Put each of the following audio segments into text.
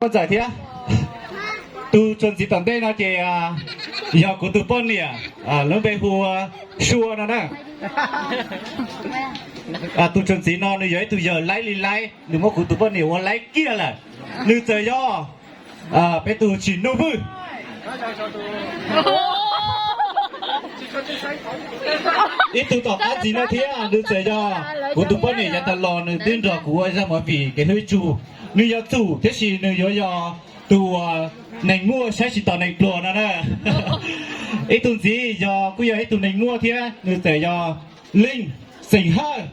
Koj ntxawm thiab. Tus tsuas ntxiv tom ntej no ces yog kuv tus poj niam, lub npe hu ua Sua no na. Tus tsuas ntxiv no nws yog ib tug yawg laib li laib, nws muab kuv tus poj niam ua laib kiag lawm. Nws txawm yog peb tus tsim nuj vwj. Ib tug tom qab ntxiv no thiab nws txawm yog kuv tus poj niam yav tas los nws twb nrog kuv ua zaj movie Kev Hlub Ib Tsu. Nws yog Txum tab sis nws yuav yog tus uas neeg muaj saib tsis taus neeg pluag no na. Ib tug ntxiv yog kuj yog ib tug neeg muaj thiab nws txawm yog Leej xeem Hawj.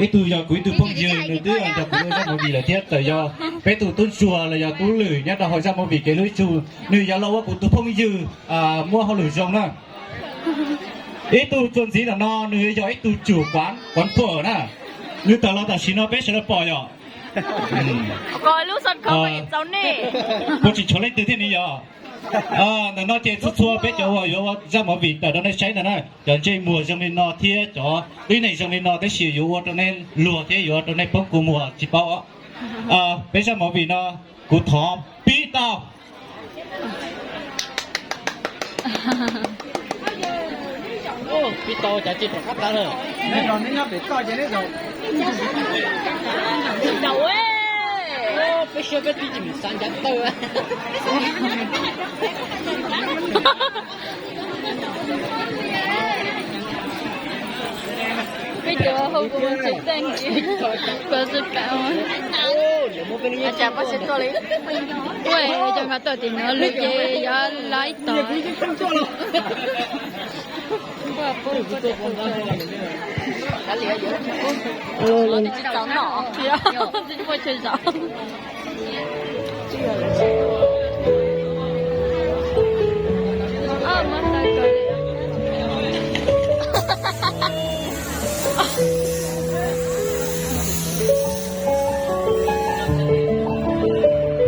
Ib tug yog kuv ib tug phooj ywg, nws twb nrog kuv ua zaj movie lawm thiab txawm yog peb tus tub ntsuag los yog tub lwm nyob rau hauv zaj movie Kev Hlub Ib Tsu. Nws yuav los ua kuv tus phooj ywg muaj hauj lwm zoo na. Ib tug tsuas ntxiv tom no nws yog ib tug tsum quav, quav phuam na. Nws tawm los tam sim no peb sawv daws pom yom. Puas tsis tshuav leej twg thiab ni yom? Ntawm no ces txhua txhua peb cov uas yuav ua zaj movie tawm rau nej saib ntawm na, cov ntsej muag zoo li no thiab cov tib neeg zoo li no tab sis yuav ua rau nej luag thiab yuav ua rau nej poob kua muag tsis paub. Peb zaj movie no kuv thov pib tau. Pib tau cas tsis rov qab tawv lawm. Peb siab peb twb tsis mus xav ncav tawg. Peb cov hu kuv tsis teej, kuv tsis kam. Ua cas peb tsis tuaj li? Ua cov nkawd tuaj tim no lwm ces yog laib tod.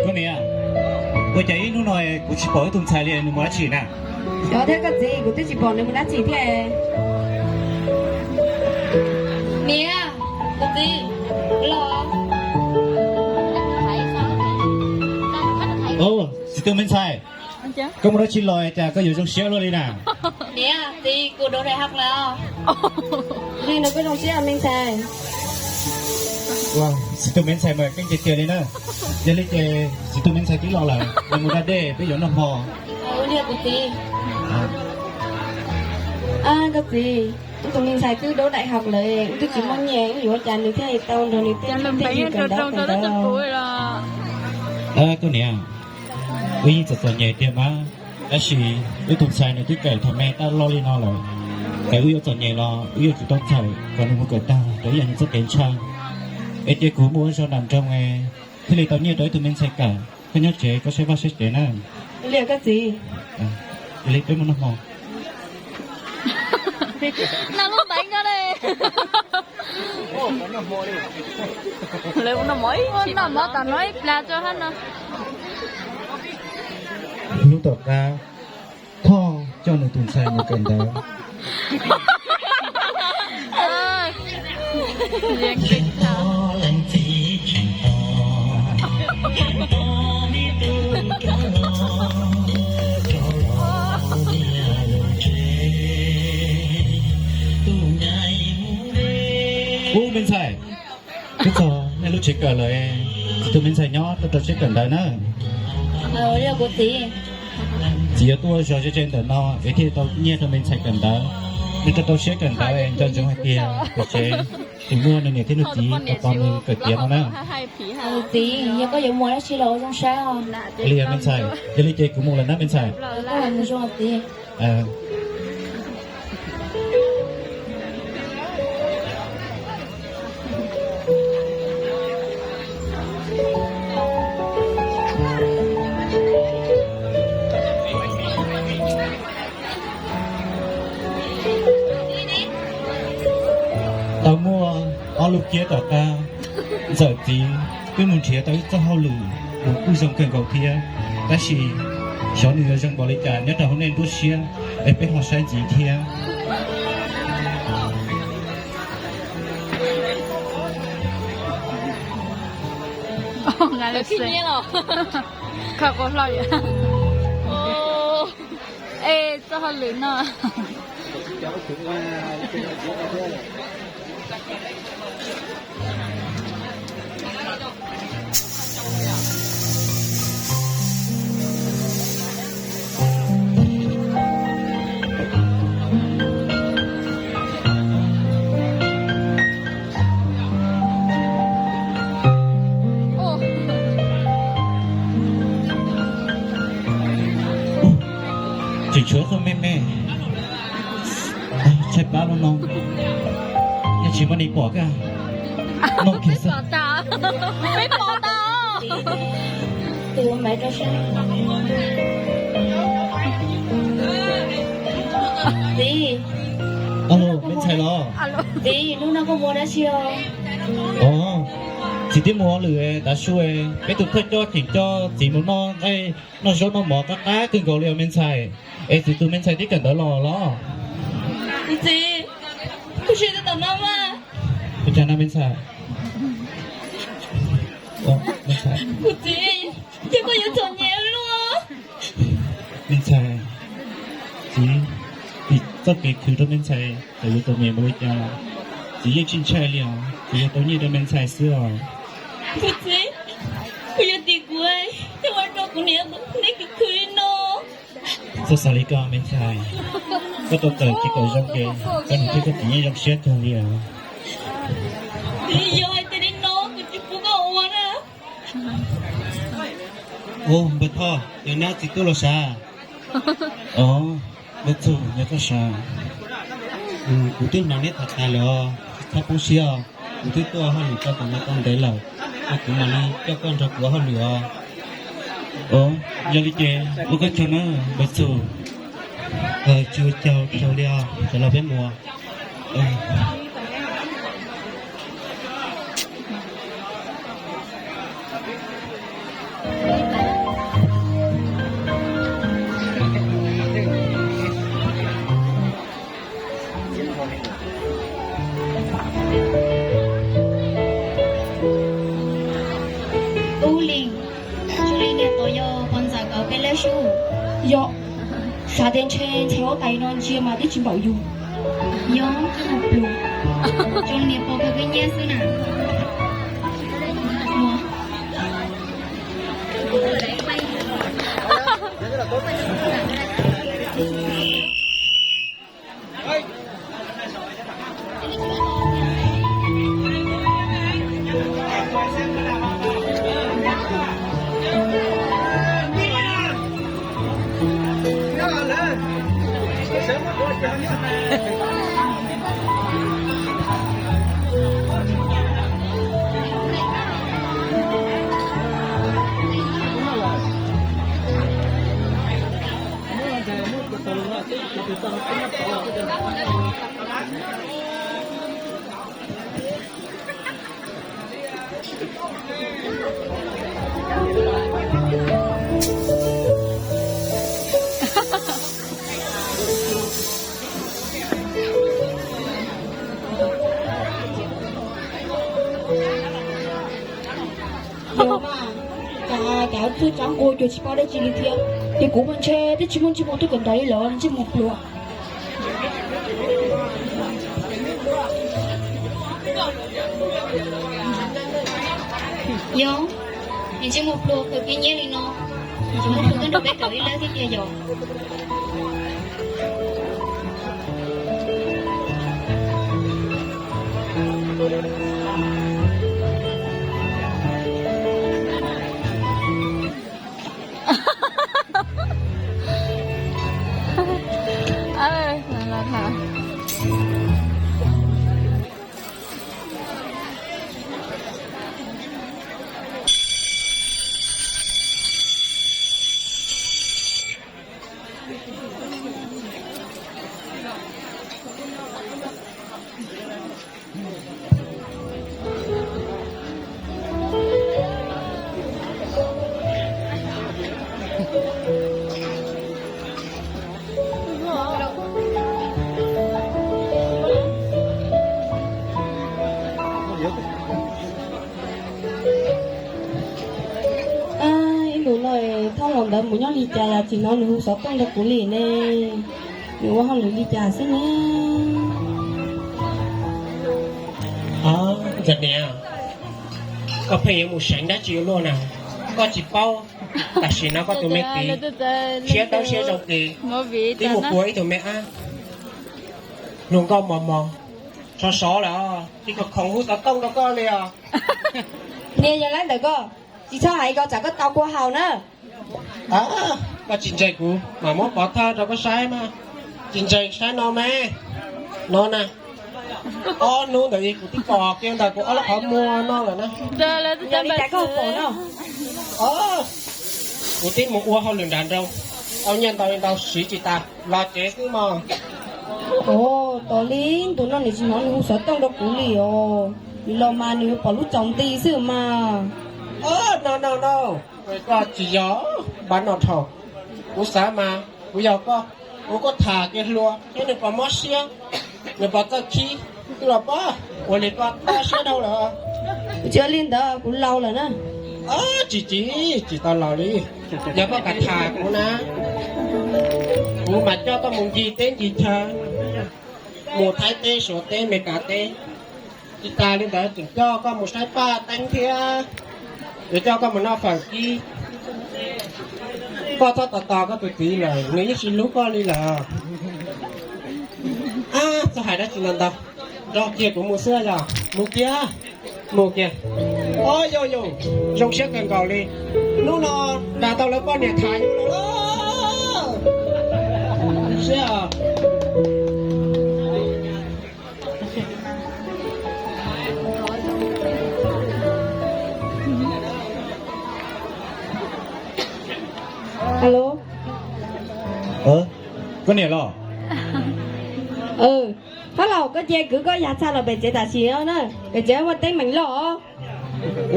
Koj niam, ua cas ib hnub no kuv tsis pom wb tus ntxhais li, nws mus dab tsi na? Cov thiab koj txiv, kuv twb tsis pom nws mus dab tsi thiab. Niam, koj txiv, los. Txiv Tub Me Ntxhais, koj mus dab tsi los cas koj yuav zoo siab luaj li na? Niam, txiv, kuv đỗ đại học lawm. Li no koj zoo siab Me Ntxhais. Txiv Tub Me Ntxhais mas keej tiag tiag li na. Yog li ces Txiv Tub Me Ntxhais twb los lawm, nws mus da dej peb yuav noj hmo. Ua li kuv txiv. Koj txiv, wb tus Me Ntxhais twb đỗ đại học lawm, wb twb tsis muaj nyiaj, wb yuav ua cas nws thiaj tau nrog nws tej phooj ywg kawm ntaub kawm ntawv. Koj niam, wb yeej txom txom nyem tiag mas, tab sis wb tus ntxhais nws twb kawm thaum me tab loj li no lawm, ces wb yuav txom nyem los wb yuav tsum tau txhawm kom nws mus kawm tag rau ib yam nws txoj kev ntshaw. Es cia kuv mus ua zog nram nroog thiaj li tau nyiaj rau wb tus me ntxhais kawm. Koj nyob tsev koj saib vaj saib tsev na. Li koj txiv. Li peb mus noj hmo. Noj lub npaiv nyob li. Lawv mus noj mov ib, noj mov tom no ib plag tso hab no. Hnub tom qab, Thoj coj nws tus ntxhais mus kawm ntawv. Ub, me ntxhais, twb txog nej lub tsev kawm lawm, txiv tus me ntxhais nyob rau rau siab kawm ntawv na. Txiv yuav tuaj zog ze ze ntawm no es thiaj tau nyiaj rau me ntxhais kawm ntawv. Nws rau rau siab kawm ntawv es nco ntsoov hais tias tom tsev tseem muaj nws niam thiab nws txiv tos tos nws kawm tiav no na. Txiv, yog koj yuav mus dab tsi los ua zoo saib os. Li me ntxhais, yog li ces kuv mus lawm na me ntxhais. Koj mus zoo txiv. Tau muaj ob lub kiab tom qab, ntxawm txiv twb mus nrhiav tau ib txoj hauj lwm uas kuj zoo kawg nkaus thiab, tab sis xyov nws yuav zoo npaum li cas nyob rau hauv nej nruab siab, es peb ho saib ntxiv thiab. Kha qau hlo yom. Es txoj hauj lwm no. Tseem tshuav qhov me me, tshaib plab lub no, yeej tsis muaj neeg pom kag. Noj kiag xwb. Txiv, alo, me ntxhais los? Txiv, hnub no koj mus ua dab tsi os? Os, txiv twb mus hauj lwm tav su, peb tus thawj coj tseem coj txiv mus noj nqaij noj zaub noj mov qab qab kawg nkaus li os me ntxhais. Es txiv tus me ntxhais twb kawm ntawv los los? Kuv txiv, kuv tsis tau tom no mas. Ua cas no me ntxhais? Kuv txiv, ces koj yuav txom nyem luaj. Me ntxhais, txiv, txiv txoj kev khwv rau me ntxhais txawm yuav txom nyem npaum li cas, txiv yeej tsis ntshai li os, txiv yuav tau nyiaj rau me ntxhais xwb os. Kuv txiv, kuv yuav tim kuv, ces ua rau kuv niam neb kev khwv li no. Txhob xav li ko me ntxhais, koj tau tawm ces kom zoo ces koj niam thiab koj txiv yeej zoo siab kawg li os. Yog hais tias li no kuv tsis pub koj ua na. Ua, npawg Thoj, yog neb txiv tuaj los sav? Os, npawg Txus, yog koj sav. Kuv twb hnov neb tham tas lawm os, txhob poob siab os. Kuv twb tuaj hauj lwm tau tom no tau ntev lawm, es kuv mam li coj koj nrog kuv ua hauj lwm os. Os, yog li ces ua koj tsaug na npawg Txus. Tsis ua cas, tsaug li os, sawv los peb mus. Ub li, zoo li niam tod yog pog ntxawm nkawd peb lab sub. Yog, xav tias ntshe ntxhais huab tais no ntsia mas twb tsis npaum yus. Yog, zoo niam pog kawg peb nyiab xwb na. Yog mas, cas cas txuj tsav nqua cuag tsis paub dab tsi li thiab, ces kuv mas ntshe twb tsis muaj ntsej muag tuaj kawm ntawv li lawm, ntsej muag pluav. Yog, ntsej muag pluav kawg peb nyiab li no, ntsej muag pluav tuaj nrog peb kawm ib lab thiab tiag yog. Thaum ntawd mus nyob li cas es tsis hnov nws hu xov tooj rau kuv li ne? Nws ua hauj lwm li cas xwb ne? Ntxawm niam, koj pheej yuav mus seev dab tsi ua luaj na? Koj tsis paub tam sim no koj tus me tij siab dawb siab zoo ces twb mus puag ib tug me ab hluas nkauj mos mos sov sov lawm, tsis khoom khoom hu xov tooj rau koj li os. Niag yog lawv ntawm koj, tsis txhob hais ko tsam koj tau kua haus na. Koj tsis ntseeg kuv mas muab pov thawj rau koj saib mas. Tsis ntseeg saib no me, no na. Ob hnub ntawd kuv twb pom kiag ntawm kuv ob lub qhov muag no lawm na. Yog li cas koj pom no? Kuv twb mus ua hauj lwm nram nroog, tau nyiaj ntau li ntau siv tsis tas los tsev xwb mog. Tos li ntus no nws tsis hnov nws hu xov tooj rau kuv li os. Nws los mas nws yuav pom lub tsaus nti xwb mas. No no no, koj tsis yog npav no dhau. Kuv xav mas kuv yog koj, kuv kuj tham kiag hluas thiab nws puas mob siab, nws puas txawj khib, twb los pab ua li koj txawj siab dhau lawm. Kuv tsis ua li ntawd, kuv laus lawm na. Tsis tsis, tsis tau laus li. Yog koj kam tham kuv na, kuv mam coj koj mus ncig teb ncig chaw, mus Thaib teb, Suav teb, Meskas teb. Tsis tas li ntawd tseem coj koj mus saib paj teeb thiab, yuav coj koj mus noj fawm kib. Koj txhob tos tos koj tus txiv lawm, nws yeej tsis hlub koj li lawm. Ab, txhob hais dab tsi ntau ntau, nrog kiag kuv mus xwb yog. Mus kiag, mus kiag. Ob, yus yus zoo siab kawg nkaus li. Hnub no nrog tau lawv poj niam tham yus lawm. Siab. Alo. Koj niam los? Phab Laus, koj cia kwv koj yas txhaj los pem tsev tam sim no na, pem tsev muaj teeb meem loj.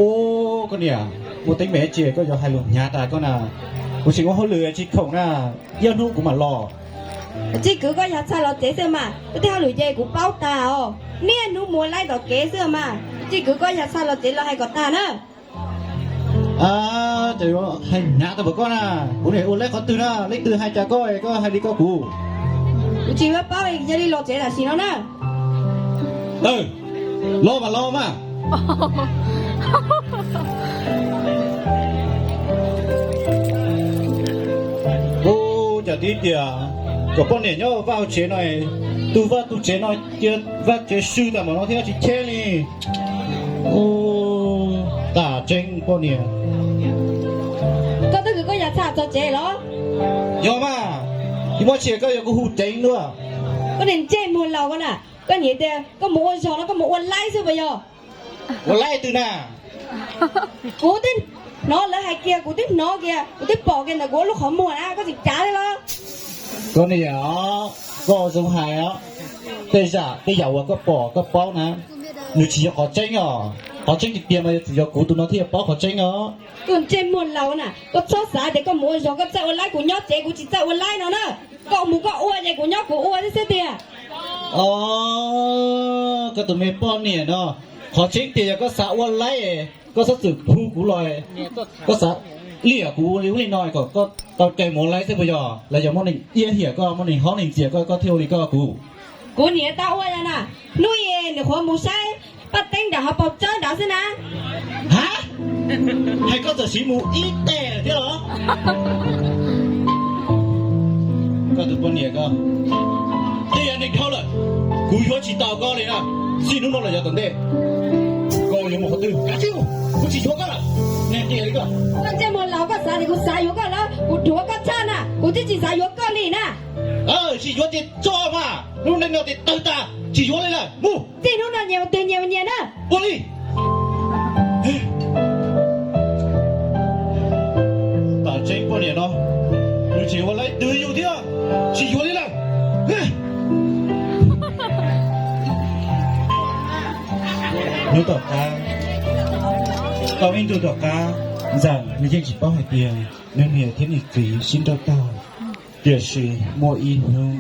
Ub, koj niam, muaj teeb meem dab tsi koj yuav hais lus hnyav tas koj na. Kuv tseem ua hauj lwm tsis khoom na, ib ob hnub kuv mam los. Tsis kwv koj yas txhaj los tsev xwb mas, koj tej hauj lwm ces kuv paub tas os. Niaj hnub mus ua laib tom kev xwb mas, tsis kwv koj yas txhaj los tsev los hais kom tag na. Ces yuav hais hnyav tau npaum koj na. Kuv niam ua laib qhov twg na, leej twg hais cas koj, koj hais li koj kuv. Kuv tsis yuav paub, cia li los tsev tam sim no na. Los mas los mas. Ub, cas tib tiam kom poj niam nyob vaj hauv tsev no, tu vaj tu tsev no, cia vaj tsev swb tas npaum no thiab tsis cheb li. Ub, tas tseeb poj niam. Koj twb kwv koj yas txhaj txog tsev los? Yog mas, tsis muaj tsi koj yuav kuv hu ceev dua. Koj niag ntsej muag laus koj na, koj niam tias koj mus ua zog no koj mus ua laib xwb puas yog? Ua laib twg na? Kuv twb hnov lawv hais kiag, kuv twb hnov kiag, kuv twb pom kiag ntawm kuv lub qhov muag na, koj tseem cav li los? Koj niam, koj zoo hais os. Tej zam tej yam uas koj pom koj paub na, nws tsis yog qhov tseeb os. Qhov tseeb tiag tiag mas yuav tsum yog kuv tus no thiaj paub qhov tseeb os. Koj ntsej muag laus na, koj txhob xav tias koj mus ua zog koj txawj ua laib, kuv nyob tsev kuv tsis txawj ua laib no na. Koj mus koj ua ces kuv nyob kuv ua xwb xwb tiag. Os, koj tus me poj niam no, qhov tseeb tiag yog koj xav ua laib, koj txhob txwm hu kuv los, koj xav liam kuv li ub li no kom koj tau cai mus ua laib xwb puas yog? Los yog muaj neeg iab hiam koj, muaj neeg haub neeg ntxias koj, koj thiaj ua li koj kuv? Kuv niam tau ua yog na, hnub i nws qhuav mus saib paj teeb nram hauv paus tsawb nrad xwb na. Ha, hais koj txawm siv mus ib teg thiab los? Koj tus poj niam ko, tej yam neeg dhau lawm, kuv yuav tsis tau koj li na. Txij hnub no los yav tom ntej, koj yuav mus qhov twg kav tsij mus, kuv tsis yuav koj lawm. Neeg tiag li koj. Koj ntsej muag laus, koj xav tias kuv xav yuav koj lawm, kuv dhuav koj tshaj na, kuv twb tsis xav yuav koj li na. Tsis yuav ces tso mas, lub neej no ces tawg tas, tsis yuav li lawm, mus. Txij hnub no nyias mus twg nyias mus nyias na. Ua li. Tam tseeb poj niam no, nws tseem ua laib twv yus thiab, tsis yuav li lawm. Hnub tom qab, tau ib ntu tom qab, Ntxawm nws yeej tsis paub hais tias nws niam thiab nws txiv sib nrauj tag. Tiam sis muaj ib hnub,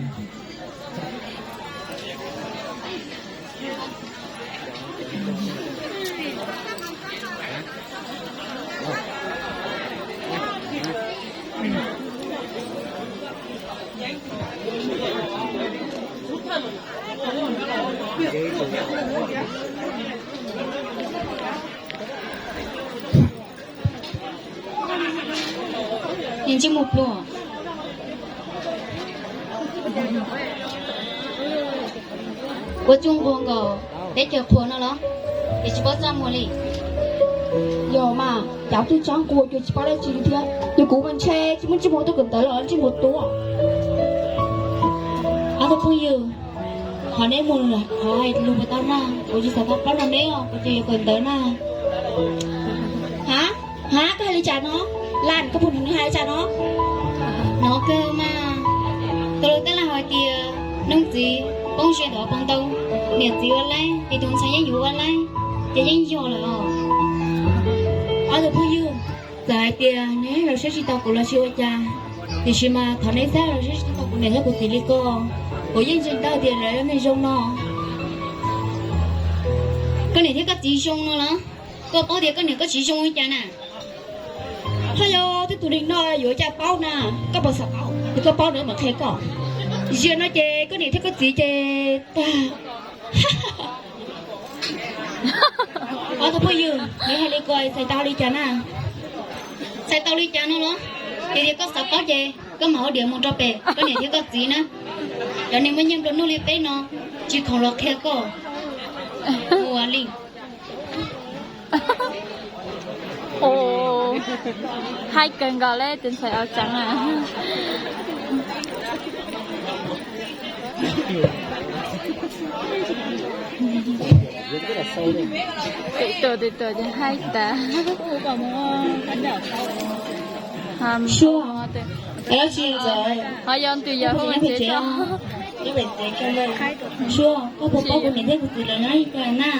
Ntsej muag pluag. Ua tsuj nquag nkaus teb chaws qhua no los, es tsis paub txaj muag li. Yog mas, cas twb tshav nquag cuag tsis paub dab tsi li thiab. Yog kuv mas ntshe tsis muaj ntsej muag tuaj kawm ntawv los ntsej muag tuaj. Ob tug phooj ywg, qhov neb mus qhov hais lus puas tau na, kuv tsis xav tau plaub no neb os, kuv tseem yuav kawm ntawv na. Ha, ha, koj hais li cas no? Lan, koj pum nws hais li cas no? Hnov kawg mas, tus lus tej laug hais tias, noog txiv poob sia ntawm hauv paus ntoo, niam txiv ua laib ces tus ntxhais yeej yuav ua laib, ces yeej yog lawm os. Ob tug phooj ywg, txawm hais tias neb los saib tsis tau kuv los tsis ua cas, tiam sis mas thov neb txhob los saib tsis tau kuv niam thiab kuv txiv li ko, kuv yeej ntseeg tau tias lawv yog neeg zoo no. Koj niam thiab koj txiv zoo no los? Koj paub tias koj niam koj txiv zoo li cas na? Ho yog twb tus neeg no yuav cas paub na, koj puas xav paub? Yog koj paub na mam qhia koj. Ziag no ces koj niam thiab koj txiv ces tag. Ob tug phooj ywg, neb hais li ko txhais tau li cas na? Txhais tau li cas no los? Yog tias koj xav paub ces koj mam hu diav mus rau pem koj niam thiab koj txiv na. Cov neeg muaj nyiaj nplua nuj li peb no tsis khoom los qhia koj. Ua li. Haib kawg nkaus li tus ntxhais Au Tsav na. Tus tus tus ces haib tas. Suab, ho yog ntws yog hu tsev tso. Suab, koj puas paub kuv niam thiab kuv txiv lawv nyob li cas na?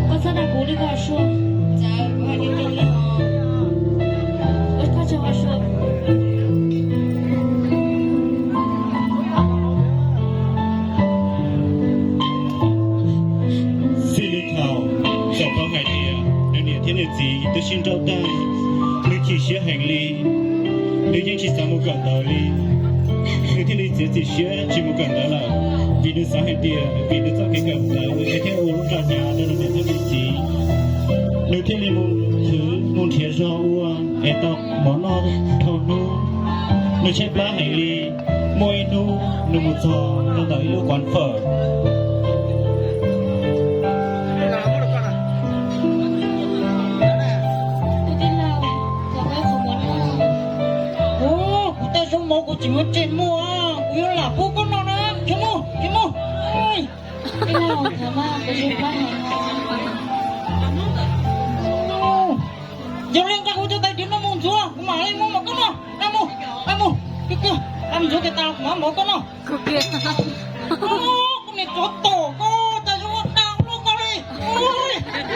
Koj txhob dag kuv li koj Suab. Koj txhob ho Suab. Xij li thaum, txawm paub hais tias nws niam thiab nws txiv twb sib nrauj tag, nws chim siab heev li, nws yeej tsis xav mus kawm ntawv li. Nws thiaj li txiav txim siab tsis mus kawm ntawv lawm, vim nws xav hais tias vim nws txoj kev kawm ntawv nws thiaj ua lub nra hnyav rau nws niam thiab nws txiv. Nws thiaj li mus khwv mus nrhiav zog ua es tau mov noj dhau hnub. Nws tshaib plab heev li, muaj ib hnub nws mus txog rau ntawm ib lub quán phở. Kuv tej zaub mov kuv tsis muaj tseg muag, kuv yuav lam pub koj noj na, khiav mus, khiav mus. Yog li nqa kuv cov tais diav no mus ntxuav, kuv mam li muab mov koj noj, nqa mus, nqa mus, nqa mus ntxuav kiag tas kuv mam muab mov koj noj. Koj niag tsov tom koj, cas yuav ua dag luaj koj li,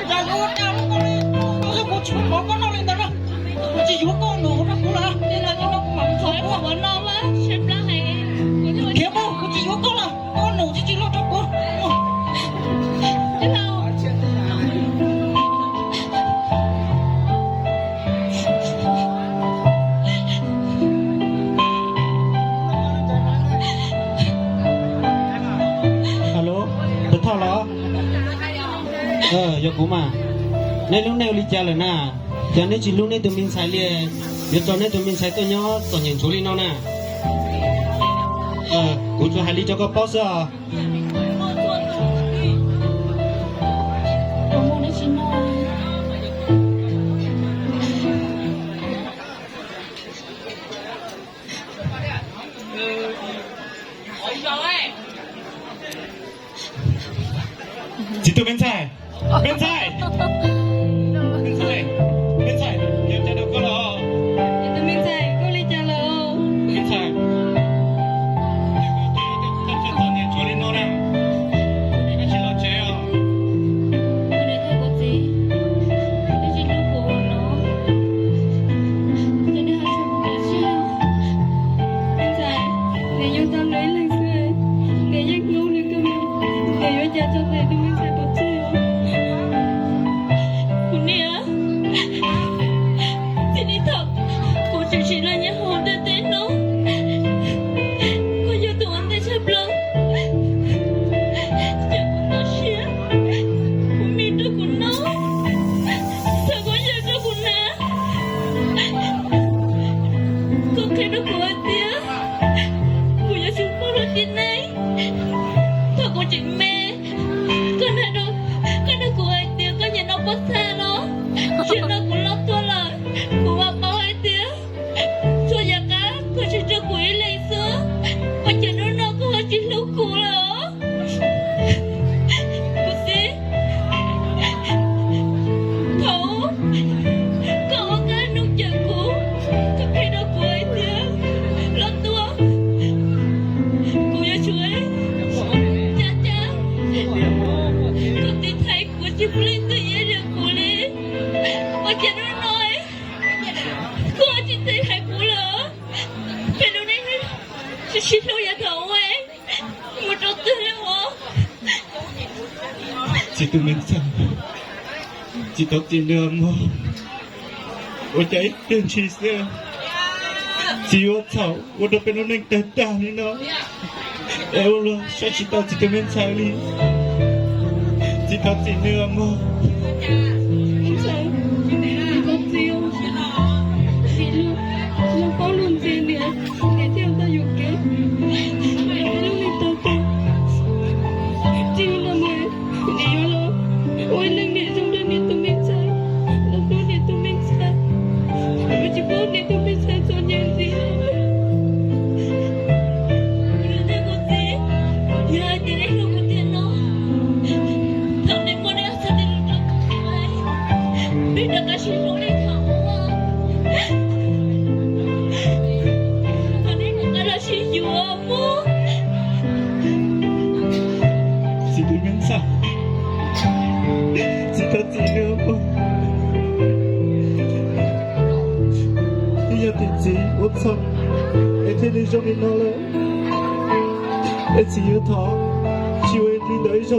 cas yuav ua dag luaj koj li, koj xwb kuv tsis muab mov koj noj li ntawd na, kuv tsis yuav koj nus rau kuv lawm, kuv mam mus ntxuav kuv. Khiav mus, kuv tsis yuav koj lawm, koj nus tsis tsis luaj rau kuv. Alo, Tus Thoj los? Yog kuv mas. Nej hlub nej ua li cas lawm na? Cas neb tsis hlub neb tus me ntxhais li? Yuav tso neb tus me ntxhais tuaj nyob txom nyem ntsuav li no na. Kuv tsuas hais li rau koj paub xwb os. Txiv tus me ntxhais, me ntxhais, me ntxhais, me ntxhais, yog cai rau koj los? Tus me ntxhais, koj li cas lawm? Me ntxhais, txom nyem ntsuav li no na, koj tsis los tsev os? Niam yug tau nws ib leeg xwb, niam yeej hlub nws kawg, niam yuav cas tso niam tus me ntxhais pov tseg os. Tsis muaj leej twg nyiam kuv li. Ua cas hnub no kuv tsis txawj hais kuv lawm. Peb lub neej sib hlub yav thaum ub mus rau twg lawm os? Txiv tus me ntxhais, txiv thov txim nawb mog. Ua cas ib pliag ntshis xwb txiv yuav txhaum ua rau peb lub neej tawg tag li no, es ua luag saib tsis taus txiv tus me ntxhais li. Txiv thov txim nawb mog. Ntxhais, txiv thov txim, vim luag paub luag ntxias niam, niam thiaj tau yuam kev, peb lub neej tawg tag. Txij no mus, niam yuav los ua ib leej niam zoo rau niam tus me ntxhais, los hlub niam tus me ntxhais, kuv tsis paub niam tus me ntxhais txom nyem ntxiv. Kuv lub neej kuv txiv, yog hais tias nej hlub kuv tiag no, thaum nej muab nej txoj kev hlub rau kuv, peb rov qab sib hlub li thaum ub. Thaum nej rov qab los sib yuav mus. Txiv tus me ntxhais, txiv thov txim nawb mog. Twb yog tias txiv ua txhaum es thiaj li zoo li no lawm, es txiv yuav thov tsis ua li ntawd ib zaug.